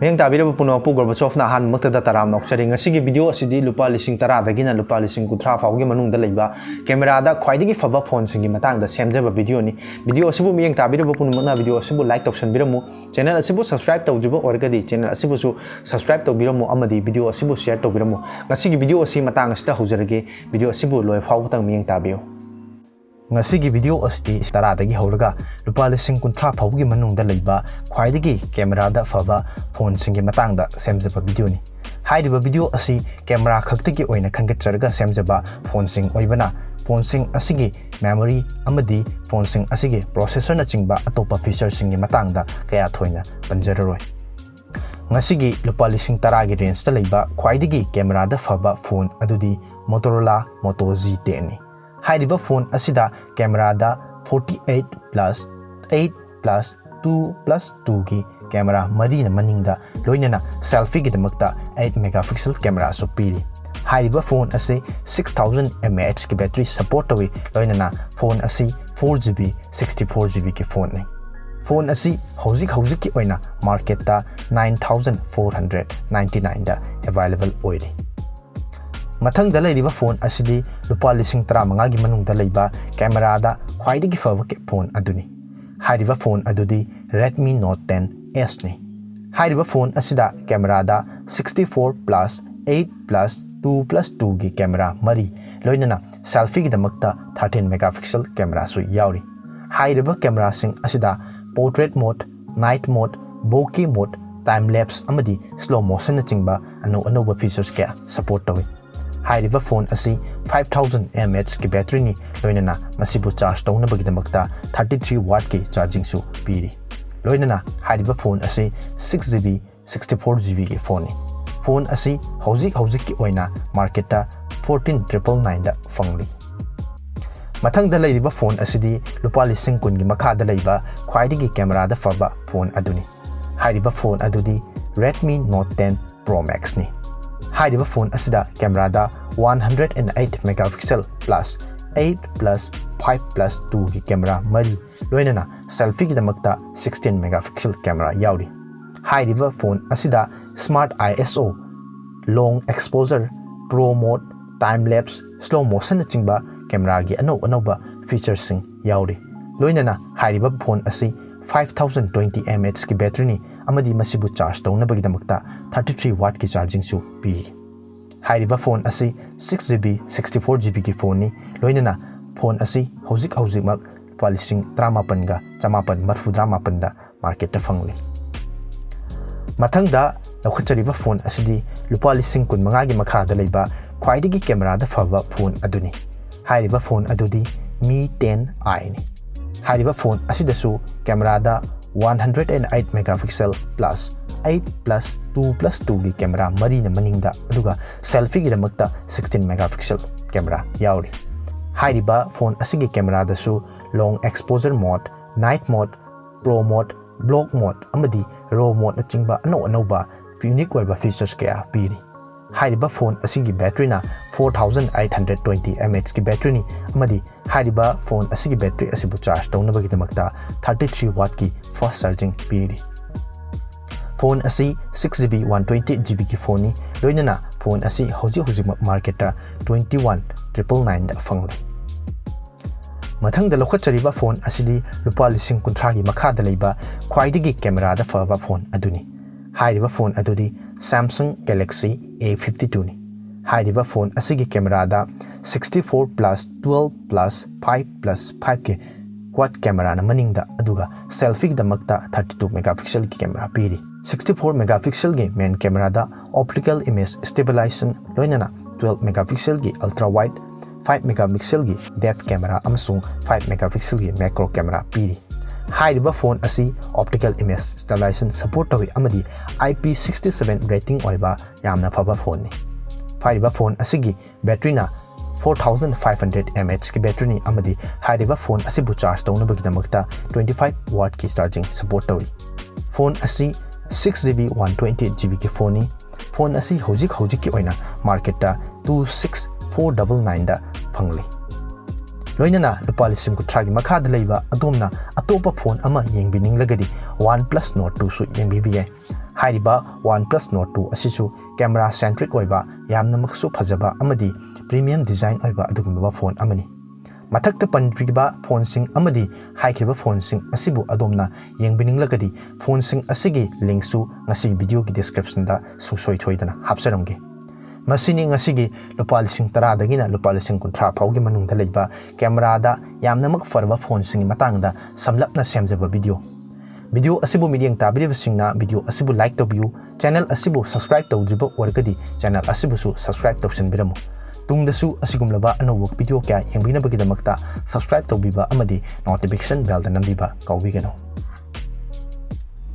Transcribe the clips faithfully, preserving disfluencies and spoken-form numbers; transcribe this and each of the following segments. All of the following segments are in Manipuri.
ꯃꯤꯌꯦꯡ ꯇꯥꯕꯤꯔꯕ ꯄꯨꯝꯅꯃꯛꯄꯨ ꯒꯣꯔꯕꯥꯆꯣꯐꯅ ꯑꯍꯥꯟꯕꯃꯛꯇꯗ ꯇꯔꯥꯝꯅ ꯑꯣꯛꯆꯔꯤ꯫ ꯉꯁꯤꯒꯤ ꯚꯤꯗꯤꯑꯣ ꯑꯁꯤꯗꯤ ꯂꯨꯄꯥ ꯂꯤꯁꯤꯡ ꯇꯔꯥꯗꯒꯤꯅ ꯂꯨꯄꯥ ꯂꯤꯁꯤꯡ ꯀꯨꯟꯊ꯭ꯔꯥ ꯐꯥꯎꯒꯤ ꯃꯅꯨꯡꯗ ꯂꯩꯕ ꯀꯦꯃꯦꯔꯥꯗ ꯈ꯭ꯋꯥꯏꯗꯒꯤ ꯐꯕ ꯐꯣꯟꯁꯤꯡꯒꯤ ꯃꯇꯥꯡꯗ ꯁꯦꯝꯖꯕ ꯚꯤꯗꯤꯑꯣꯅꯤ꯫ ꯚꯤꯗꯤꯑꯣ ꯑꯁꯤꯕꯨ ꯃꯤꯌꯦꯡ ꯇꯥꯕꯤꯔꯕ ꯄꯨꯝꯅꯃꯛꯅ ꯚꯤꯗꯤꯑꯣ ꯑꯁꯤꯕꯨ ꯂꯥꯏꯛ ꯇꯧꯁꯟꯕꯤꯔꯝꯃꯨ꯫ ꯆꯦꯅꯦꯜ ꯑꯁꯤꯕꯨ ꯁꯕꯁꯀ꯭ꯔꯥꯏꯕ ꯇꯧꯗ꯭ꯔꯤꯕ ꯑꯣꯏꯔꯒꯗꯤ ꯆꯦꯅꯦꯜ ꯑꯁꯤꯕꯨꯁꯨ ꯁꯕꯁꯀ꯭ꯔꯥꯏꯕ ꯇꯧꯕꯤꯔꯝꯃꯨ ꯑꯃꯗꯤ ꯚꯤꯗꯤꯑꯣ ꯑꯁꯤꯕꯨ ꯁꯤꯌꯔ ꯇꯧꯕꯤꯔꯝꯃꯨ꯫ ꯉꯁꯤꯒꯤ ꯚꯤꯗꯤꯑꯣ ꯑꯁꯤ ꯃꯇꯥꯡ ꯑꯁꯤꯗ ꯍꯧꯖꯔꯒꯦ꯫ ꯚꯤꯗꯤꯑꯣ ꯑꯁꯤꯕꯨ ꯂꯣꯏ ꯐꯥꯎꯕꯇꯪ ꯃꯤꯌꯦꯡ ꯇꯥꯕꯤꯌꯨ꯫ ꯉꯁꯤꯒꯤ ꯚꯤꯗꯤꯑꯣ ꯑꯁꯤꯗꯤ ꯇꯔꯥꯗꯒꯤ ꯍꯧꯔꯒ ꯂꯨꯄꯥ ꯂꯤꯁꯤꯡ ꯀꯨꯟꯊ꯭ꯔꯥ ꯐꯥꯎꯕꯒꯤ ꯃꯅꯨꯡꯗ ꯂꯩꯕ ꯈ꯭ꯋꯥꯏꯗꯒꯤ ꯀꯦꯃꯦꯔꯥꯗ ꯐꯕ ꯐꯣꯟꯁꯤꯡꯒꯤ ꯃꯇꯥꯡꯗ ꯁꯦꯝꯖꯕ ꯚꯤꯗꯤꯑꯣꯅꯤ꯫ ꯍꯥꯏꯔꯤꯕ ꯚꯤꯗꯤꯑꯣ ꯑꯁꯤ ꯀꯦꯃꯦꯔꯥ ꯈꯛꯇꯒꯤ ꯑꯣꯏꯅ ꯈꯟꯒꯠꯆꯔꯒ ꯁꯦꯝꯖꯕ ꯐꯣꯟꯁꯤꯡ ꯑꯣꯏꯕꯅ, ꯐꯣꯟꯁꯤꯡ ꯑꯁꯤꯒꯤ ꯃꯦꯃꯣꯔꯤ ꯑꯃꯗꯤ ꯐꯣꯟꯁꯤꯡ ꯑꯁꯤꯒꯤ ꯄ꯭ꯔꯣꯁꯦꯁꯔꯅꯆꯤꯡꯕ ꯑꯇꯣꯞꯄ ꯐꯤꯆꯔꯁꯤꯡꯒꯤ ꯃꯇꯥꯡꯗ ꯀꯌꯥ ꯊꯣꯏꯅ ꯄꯟꯖꯔꯔꯣꯏ꯫ ꯉꯁꯤꯒꯤ ꯂꯨꯄꯥ ꯂꯤꯁꯤꯡ ꯇꯔꯥꯒꯤ ꯔꯦꯟꯖꯇ ꯂꯩꯕ ꯈ꯭ꯋꯥꯏꯗꯒꯤ ꯀꯦꯃꯦꯔꯥꯗ ꯐꯕ ꯐꯣꯟ ꯑꯗꯨꯗꯤ Motorola Moto G ten ꯅꯤ꯫ ꯍꯥꯏꯔꯤꯕ ꯐꯣꯟ ꯑꯁꯤꯗ ꯀꯦꯃꯦꯔꯥꯗ forty eight plus eight plus two plus two ꯒꯤ ꯀꯦꯃꯦꯔꯥ ꯃꯔꯤꯅ ꯃꯅꯤꯡꯗ, ꯂꯣꯏꯅꯅ ꯁꯦꯜꯐꯤꯒꯤꯗꯃꯛꯇ eight megapixel ꯀꯦꯃꯦꯔꯥꯁꯨ ꯄꯤꯔꯤ꯫ ꯍꯥꯏꯔꯤꯕ ꯐꯣꯟ ꯑꯁꯤ six thousand mAh ꯒꯤ ꯕꯦꯇꯔꯤ ꯁꯄꯣꯔꯠ ꯇꯧꯏ, ꯂꯣꯏꯅꯅ ꯐꯣꯟ ꯑꯁꯤ four GB sixty four GB ꯒꯤ ꯐꯣꯟꯅꯤ꯫ ꯐꯣꯟ ꯑꯁꯤ ꯍꯧꯖꯤꯛ ꯍꯧꯖꯤꯛꯀꯤ ꯑꯣꯏꯅ ꯃꯥꯔꯀꯦꯠꯇ nine thousand four hundred ninety nine ꯗ ꯑꯦꯚꯥꯏꯂꯦꯕꯜ ꯑꯣꯏꯔꯤ꯫ ꯃꯊꯪꯗ ꯂꯩꯔꯤꯕ ꯐꯣꯟ ꯑꯁꯤꯗꯤ ꯂꯨꯄꯥ ꯂꯤꯁꯤꯡ ꯇꯔꯥꯃꯉꯥꯒꯤ ꯃꯅꯨꯡꯗ ꯂꯩꯕ ꯀꯦꯃꯦꯔꯥꯗ ꯈ꯭ꯋꯥꯏꯗꯒꯤ ꯐꯕ ꯀꯦ-, ꯐꯣꯟ ꯑꯗꯨꯅꯤ꯫ ꯍꯥꯏꯔꯤꯕ ꯐꯣꯟ ꯑꯗꯨꯗꯤ Redmi Note ten S ꯅꯤ꯫ ꯍꯥꯏꯔꯤꯕ ꯐꯣꯟ ꯑꯁꯤꯗ ꯀꯦꯃꯦꯔꯥꯗ sixty four plus eight plus two plus two ꯒꯤ ꯀꯦꯃꯦꯔꯥ ꯃꯔꯤ, ꯂꯣꯏꯅꯅ ꯁꯦꯜꯐꯤꯒꯤꯗꯃꯛꯇ thirteen megapixel ꯀꯦꯃꯦꯔꯥꯁꯨ ꯌꯥꯎꯔꯤ꯫ ꯍꯥꯏꯔꯤꯕ ꯀꯦꯃꯦꯔꯥꯁꯤꯡ ꯑꯁꯤꯗ portrait mode, night mode, bokeh mode, time lapse ꯑꯃꯗꯤ slow motionꯅꯆꯤꯡꯕ ꯑꯅꯧ ꯑꯅꯧꯕ ꯐꯤꯆꯔꯁ ꯀꯌꯥ ꯁꯄꯣꯔꯠ ꯇꯧꯏ꯫ ꯍꯥꯏꯔꯤꯕ ꯐꯣꯟ ꯑꯁꯤ five thousand mAh ꯒꯤ ꯕꯦꯇꯔꯤꯅꯤ, ꯂꯣꯏꯅꯅ ꯃꯁꯤꯕꯨ ꯆꯥꯔꯖ ꯇꯧꯅꯕꯒꯤꯗꯃꯛꯇ thirty three watt ꯀꯤ ꯆꯥꯔꯖꯤꯡꯁꯨ ꯄꯤꯔꯤ꯫ ꯂꯣꯏꯅꯅ ꯍꯥꯏꯔꯤꯕ ꯐꯣꯟ ꯑꯁꯤ six GB sixty four GB ꯒꯤ ꯐꯣꯟꯅꯤ꯫ ꯐꯣꯟ ꯑꯁꯤ ꯍꯧꯖꯤꯛ ꯍꯧꯖꯤꯛꯀꯤ ꯑꯣꯏꯅ ꯃꯥꯔꯀꯦꯠꯇ fourteen triple nine ꯗ ꯐꯪꯂꯤ꯫ ꯃꯊꯪꯗ ꯂꯩꯔꯤꯕ ꯐꯣꯟ ꯑꯁꯤꯗꯤ ꯂꯨꯄꯥ ꯂꯤꯁꯤꯡ ꯀꯨꯟꯒꯤ ꯃꯈꯥꯗ ꯂꯩꯕ ꯈ꯭ꯋꯥꯏꯗꯒꯤ ꯀꯦꯃꯦꯔꯥꯗ ꯐꯕ ꯐꯣꯟ ꯑꯗꯨꯅꯤ꯫ ꯍꯥꯏꯔꯤꯕ ꯐꯣꯟ ꯑꯗꯨꯗꯤ Redmi Note ten Pro Max ꯅꯤ꯫ ꯍꯥꯏꯔꯤꯕ ꯐꯣꯟ ꯑꯁꯤꯗ ꯀꯦꯃꯦꯔꯥꯗ one hundred and eight megapixel plus eight plus five plus two ꯒꯤ ꯀꯦꯃꯦꯔꯥ ꯃꯔꯤ, ꯂꯣꯏꯅꯅ ꯁꯦꯜꯐꯤꯒꯤꯗꯃꯛꯇ sixteen megapixel ꯀꯦꯃꯦꯔꯥ ꯌꯥꯎꯔꯤ꯫ ꯍꯥꯏꯔꯤꯕ ꯐꯣꯟ ꯑꯁꯤꯗ Smart I S O, Long Exposure, Pro Mode, Time Lapse, Slow Motionꯅꯆꯤꯡꯕ ꯀꯦꯃꯦꯔꯥꯒꯤ ꯑꯅꯧ ꯑꯅꯧꯕ featureꯁꯤꯡ ꯌꯥꯎꯔꯤ꯫ ꯂꯣꯏꯅꯅ ꯍꯥꯏꯔꯤꯕ ꯐꯣꯟ ꯑꯁꯤ five thousand twenty mAhꯀꯤ batteryꯅꯤ ꯑꯃꯗꯤ ꯃꯁꯤꯕꯨ charge ꯇꯧꯅꯕꯒꯤꯗꯃꯛꯇ thirty three wattꯀꯤ chargingꯁꯨ ꯄꯤꯔꯤ꯫ ꯍꯥꯏꯔꯤꯕ ꯐꯣꯟ ꯑꯁꯤ six GB, sixty four GBꯒꯤ ꯐꯣꯟꯅꯤ꯫ ꯂꯣꯏꯅꯅ ꯐꯣꯟ ꯑꯁꯤ ꯍꯧꯖꯤꯛ ꯍꯧꯖꯤꯛꯃꯛ ꯂꯨꯄꯥ ꯂꯤꯁꯤꯡ ꯇꯔꯥꯃꯥꯄꯟꯒ ꯆꯃꯥꯄꯟ ꯃꯔꯤꯐꯨꯇꯔꯥ ꯃꯥꯄꯟꯗ marketꯇ ꯐꯪꯂꯤ꯫ ꯃꯊꯪꯗ ꯂꯧꯈꯠꯆꯔꯤꯕ ꯐꯣꯟ ꯑꯁꯤꯗꯤ ꯂꯨꯄꯥ ꯂꯤꯁꯤꯡ ꯀꯨꯟꯃꯉꯥꯒꯤ ꯃꯈꯥꯗ ꯂꯩꯕ ꯈ꯭ꯋꯥꯏꯗꯒꯤ ꯀꯦꯃꯦꯔꯥꯗ ꯐꯕ ꯐꯣꯟ ꯑꯗꯨꯅꯤ꯫ ꯍꯥꯏꯔꯤꯕ ꯐꯣꯟ ꯑꯗꯨꯗꯤ Mi ten Iꯅꯤ꯫ ꯍꯥꯏꯔꯤꯕ ꯐꯣꯟ ꯑꯁꯤꯗꯁꯨ ꯀꯦꯃꯦꯔꯥꯗ one hundred and eight megapixel plus eight plus two plus twoꯒꯤ ꯀꯦꯃꯦꯔꯥ ꯃꯔꯤꯅ ꯃꯅꯤꯡꯗ, ꯑꯗꯨꯒ selfieꯒꯤꯗꯃꯛꯇ sixteen megapixel ꯀꯦꯃꯦꯔꯥ ꯌꯥꯎꯔꯤ꯫ ꯍꯥꯏꯔꯤꯕ ꯐꯣꯟ ꯑꯁꯤꯒꯤ ꯀꯦꯃꯦꯔꯥꯗꯁꯨ Long Exposure Mode, Night Mode, Pro Mode, Vlog Mode ꯑꯃꯗꯤ Raw Modeꯅꯆꯤꯡꯕ ꯑꯅꯧ ꯑꯅꯧꯕ unique ꯑꯣꯏꯕ features ꯀꯌꯥ ꯄꯤꯔꯤ꯫ ꯍꯥꯏꯔꯤꯕ ꯐꯣꯟ ꯑꯁꯤꯒꯤ batteryꯅ four thousand eight hundred twenty mAhꯀꯤ batteryꯅꯤ ꯑꯃꯗꯤ ꯍꯥꯏꯔꯤꯕ ꯐꯣꯟ ꯑꯁꯤꯒꯤ battery ꯑꯁꯤꯕꯨ charge ꯇꯧꯅꯕꯒꯤꯗꯃꯛꯇ thirty three wattꯀꯤ fast charging ꯄꯤꯔꯤ꯫ ꯐꯣꯟ ꯑꯁꯤ six GB, one twenty GBꯒꯤ ꯐꯣꯟꯅꯤ꯫ ꯂꯣꯏꯅꯅ ꯐꯣꯟ ꯑꯁꯤ ꯍꯧꯖꯤꯛ ꯍꯧꯖꯤꯛꯃꯛ marketꯇ twenty one triple nineꯗ ꯐꯪꯂꯤ꯫ ꯃꯊꯪꯗ ꯂꯧꯈꯠꯆꯔꯤꯕ ꯐꯣꯟ ꯑꯁꯤꯗꯤ ꯂꯨꯄꯥ ꯂꯤꯁꯤꯡ ꯀꯨꯟꯊ꯭ꯔꯥꯒꯤ ꯃꯈꯥꯗ ꯂꯩꯕ ꯈ꯭ꯋꯥꯏꯗꯒꯤ ꯀꯦꯃꯦꯔꯥꯗ ꯐꯕ ꯐꯣꯟ ꯑꯗꯨꯅꯤ꯫ ꯍꯥꯏꯔꯤꯕ ꯐꯣꯟ ꯑꯗꯨꯗꯤ Samsung Galaxy A fifty twoꯅꯤ꯫ ꯍꯥꯏꯔꯤꯕ ꯐꯣꯟ ꯑꯁꯤꯒꯤ ꯀꯦꯃꯦꯔꯥꯗ sixty four plus twelve plus five plus fiveꯀꯤ quad ꯀꯦꯃꯦꯔꯥꯅ ꯃꯅꯤꯡꯗ, ꯑꯗꯨꯒ selfieꯒꯤꯗꯃꯛꯇ thirty two megapixelꯒꯤ ꯀꯦꯃꯦꯔꯥ ꯄꯤꯔꯤ꯫ Sixty four megapixelꯒꯤ main ꯀꯦꯃꯦꯔꯥꯗ optical image stabilization ꯂꯣꯏꯅꯅ twelve megapixelꯒꯤ ultra wide, five megapixelꯒꯤ depth camera ꯑꯃꯁꯨꯡ five megapixelꯒꯤ macro camera ꯄꯤꯔꯤ꯫ ꯍꯥꯏꯔꯤꯕ ꯐꯣꯟ ꯑꯁꯤ optical image stabilization support ꯇꯧꯏ ꯑꯃꯗꯤ I P sixty seven rating ꯑꯣꯏꯕ ꯌꯥꯝꯅ ꯐꯕ ꯐꯣꯟꯅꯤ꯫ ꯍꯥꯏꯔꯤꯕ ꯐꯣꯟ ꯑꯁꯤꯒꯤ batteryꯅ four thousand five hundred mAhꯀꯤ batteryꯅꯤ ꯑꯃꯗꯤ ꯍꯥꯏꯔꯤꯕ ꯐꯣꯟ ꯑꯁꯤꯕꯨ charge ꯇꯧꯅꯕꯒꯤꯗꯃꯛꯇ twenty five wattꯀꯤ charging support ꯇꯧꯔꯤ꯫ ꯐꯣꯟ ꯑꯁꯤ six GB, one twenty GBꯒꯤ ꯐꯣꯟꯅꯤ꯫ ꯐꯣꯟ ꯑꯁꯤ ꯍꯧꯖꯤꯛ ꯍꯧꯖꯤꯛꯀꯤ ꯑꯣꯏꯅ marketꯇ two six four double nineꯗ ꯐꯪꯂꯤ꯫ ꯂꯣꯏꯅꯅ ꯂꯨꯄꯥ ꯂꯤꯁꯤꯡ ꯀꯨꯟꯊ꯭ꯔꯥꯒꯤ ꯃꯈꯥꯗ ꯂꯩꯕ ꯑꯗꯣꯝꯅ ꯑꯇꯣꯞꯄ ꯐꯣꯟ ꯑꯃ ꯌꯦꯡꯕꯤꯅꯤꯡꯂꯒꯗꯤ OnePlus Nord two ꯁꯨ ꯌꯦꯡꯕꯤꯕ ꯌꯥꯏ꯫ ꯍꯥꯏꯔꯤꯕ OnePlus Nord two ꯑꯁꯤꯁꯨ camera centric ꯑꯣꯏꯕ, ꯌꯥꯝꯅꯃꯛꯁꯨ ꯐꯖꯕ ꯑꯃꯗꯤ premium design ꯑꯣꯏꯕ ꯑꯗꯨꯒꯨꯝꯂꯕ ꯐꯣꯟ ꯑꯃꯅꯤ꯫ ꯃꯊꯛꯇ ꯄꯟꯕꯤꯔꯤꯕ ꯐꯣꯟꯁꯤꯡ ꯑꯃꯗꯤ ꯍꯥꯏꯈ꯭ꯔꯤꯕ ꯐꯣꯟꯁꯤꯡ ꯑꯁꯤꯕꯨ ꯑꯗꯣꯝꯅ ꯌꯦꯡꯕꯤꯅꯤꯡꯂꯒꯗꯤ ꯐꯣꯟꯁꯤꯡ ꯑꯁꯤꯒꯤ link ꯁꯨ ꯉꯁꯤꯒꯤ video ꯒꯤ description ꯗ ꯁꯨꯡꯁꯣꯏ ꯁꯣꯏꯗꯅ ꯍꯥꯞꯆꯔꯝꯒꯦ꯫ ꯃꯁꯤꯅꯤ ꯉꯁꯤꯒꯤ ꯂꯨꯄꯥ ꯂꯤꯁꯤꯡ ꯇꯔꯥꯗꯒꯤꯅ ꯂꯨꯄꯥ ꯂꯤꯁꯤꯡ ꯀꯨꯟꯊ꯭ꯔꯥ ꯐꯥꯎꯒꯤ ꯃꯅꯨꯡꯗ ꯂꯩꯕ camera ꯗ ꯌꯥꯝꯅꯃꯛ ꯐꯔꯕ ꯐꯣꯟꯁꯤꯡꯒꯤ ꯃꯇꯥꯡꯗ ꯁꯝꯂꯞꯅ ꯁꯦꯝꯖꯕ video꯫ Video ꯑꯁꯤꯕꯨ ꯃꯤꯠꯌꯦꯡ ꯇꯥꯕꯤꯔꯤꯕꯁꯤꯡꯅ video ꯑꯁꯤꯕꯨ like ꯇꯧꯕꯤꯌꯨ, channel ꯑꯁꯤꯕꯨ subscribe ꯇꯧꯗ꯭ꯔꯤꯕ ꯑꯣꯏꯔꯒꯗꯤ channel ꯑꯁꯤꯕꯨꯁꯨ subscribe ꯇꯧꯁꯤꯟꯕꯤꯔꯝꯃꯨ꯫ ꯇꯨꯡꯗꯁꯨ ꯑꯁꯤꯒꯨꯝꯂꯕ ꯑꯅꯧꯕ video ꯀꯌꯥ ꯌꯦꯡꯕꯤꯅꯕꯒꯤꯗꯃꯛꯇ subscribe ꯇꯧꯕꯤꯕ ꯑꯃꯗꯤ notification bell ꯗ ꯅꯝꯕꯤꯕ ꯀꯥꯎꯕꯤꯒꯅꯨ꯫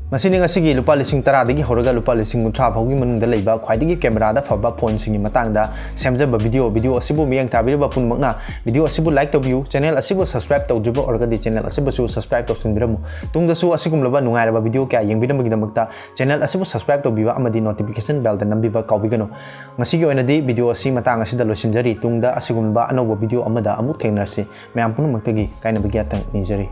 ꯃꯁꯤꯅꯤ ꯉꯁꯤꯒꯤ ꯂꯨꯄꯥ ꯂꯤꯁꯤꯡ ꯇꯔꯥꯗꯒꯤ ꯍꯧꯔꯒ ꯂꯨꯄꯥ ꯂꯤꯁꯤꯡ ꯀꯨꯟꯊ꯭ꯔꯥ ꯐꯥꯎꯒꯤ ꯃꯅꯨꯡꯗ ꯂꯩꯕ ꯈ꯭ꯋꯥꯏꯗꯒꯤ camera ꯗ ꯐꯕ ꯐꯣꯟꯁꯤꯡꯒꯤ ꯃꯇꯥꯡꯗ ꯁꯦꯝꯖꯕ video꯫ Video ꯑꯁꯤꯕꯨ ꯃꯤꯠꯌꯦꯡ ꯇꯥꯕꯤꯔꯤꯕ ꯄꯨꯝꯅꯃꯛꯅ video ꯑꯁꯤꯕꯨ like ꯇꯧꯕꯤꯌꯨ, channel ꯑꯁꯤꯕꯨ subscribe ꯇꯧꯗ꯭ꯔꯤꯕ ꯑꯣꯏꯔꯒꯗꯤ channel ꯑꯁꯤꯕꯨꯁꯨ subscribe ꯇꯧꯁꯤꯟꯕꯤꯔꯝꯃꯨ꯫ ꯇꯨꯡꯗꯁꯨ ꯑꯁꯤꯒꯨꯝꯂꯕ ꯅꯨꯡꯉꯥꯏꯔꯕ video ꯀꯌꯥ ꯌꯦꯡꯕꯤꯅꯕꯒꯤꯗꯃꯛꯇ channel ꯑꯁꯤꯕꯨ subscribe ꯇꯧꯕꯤꯕ ꯑꯃꯗꯤ notification bell ꯗ ꯅꯝꯕꯤꯕ ꯀꯥꯎꯕꯤꯒꯅꯨ꯫ ꯉꯁꯤꯒꯤ ꯑꯣꯏꯅꯗꯤ video ꯑꯁꯤ ꯃꯇꯥꯡ ꯑꯁꯤꯗ ꯂꯣꯏꯁꯤꯟꯖꯔꯤ꯫ ꯇꯨꯡꯗ ꯑꯁꯤꯒꯨꯝꯂꯕ ꯑꯅꯧꯕ video ꯑꯃꯗ ꯑꯃꯨꯛ ꯊꯦꯡꯅꯔꯁꯤ꯫ ꯃꯌꯥꯝ ꯄꯨꯝꯅꯃꯛꯇꯒꯤ ꯀꯥꯏꯅꯕꯒꯤ ꯌꯥꯊꯪ ꯅꯤꯖꯔꯤ꯫